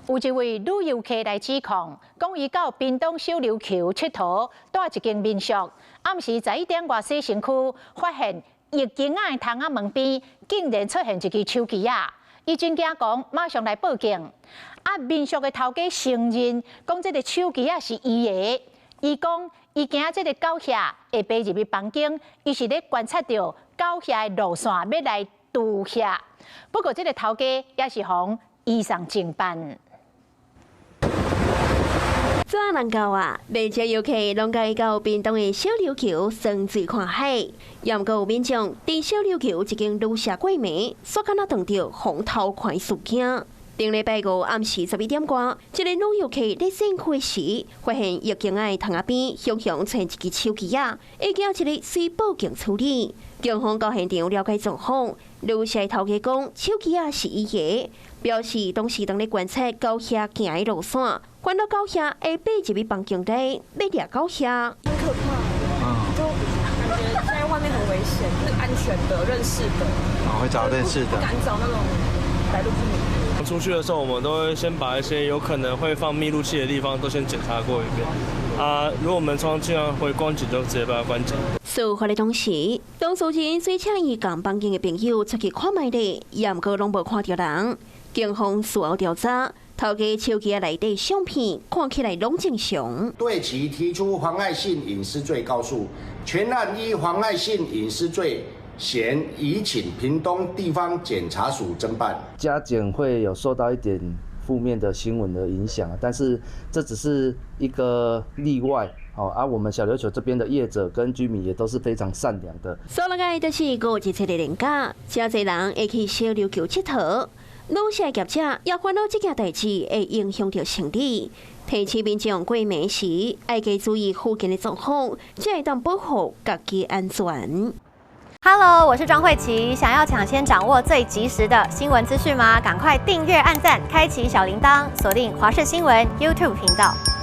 有一位旅遊客來指控，講伊到屏東小琉球𨑨迌，蹛一間民宿，暗時11點外洗身軀，發現浴巾仔的窗仔門邊竟然出現一支手機仔，伊真驚講，馬上來報警。啊，民宿的頭家承認講這个手機仔是伊的，伊講伊驚這个狗額會爬入去房間，伊是咧觀察著狗額的路線欲來除額。不過這个頭家也是予移送偵辦。怎人夠啊？袂少遊客攏愛到屏東的小琉球耍水看海，也毋過有民眾佇小琉球一間旅社過暝，煞敢若撞著予偷看事件。頂禮拜五暗時11點外，一个女遊客咧洗身時，發現浴巾仔的窗仔邊雄雄出現一支手機仔，會驚一个隨報警處理。警方到現場了解狀況，旅社頭家講手機仔是伊的，表示當時當咧觀察狗額行的路線，煩惱狗額會爬入去房間內，欲掠狗額。很可怕，就感覺在外面很危險，是安全的、認識的，哦，會找認識的，不敢找那種來路不明。出去的時候，我們都會先把一些有可能會放密錄器的地方都先檢查過一遍。啊，如果門窗盡量會關緊，就直接把它關緊。事發的當時，當事人隨請伊仝房間的朋友出去看覓咧，也毋過攏無看著人。警方事後調查，頭家手機內底相片看起來攏正常。對其提出妨礙性隱私罪告訴，全案依妨礙性隱私罪嫌移請屏東地方檢察署偵辦。加減會有受到一點負面的新聞的影響，但是這只是一個例外。哦，啊，我們小琉球這邊的業者跟居民也都是非常善良的。所落來就是五一節的連假，誠濟人會去小琉球𨑨迌，旅社業者也煩惱這件代誌會影響著生意。提醒民眾過暝時，愛加注意附近的狀況，才會當保護家己安全。 Hello，我是莊慧琪。想要搶先掌握最及時的新聞資訊嗎？趕快訂閱、按讚、開啟小鈴鐺，鎖定華視新聞 YouTube 頻道。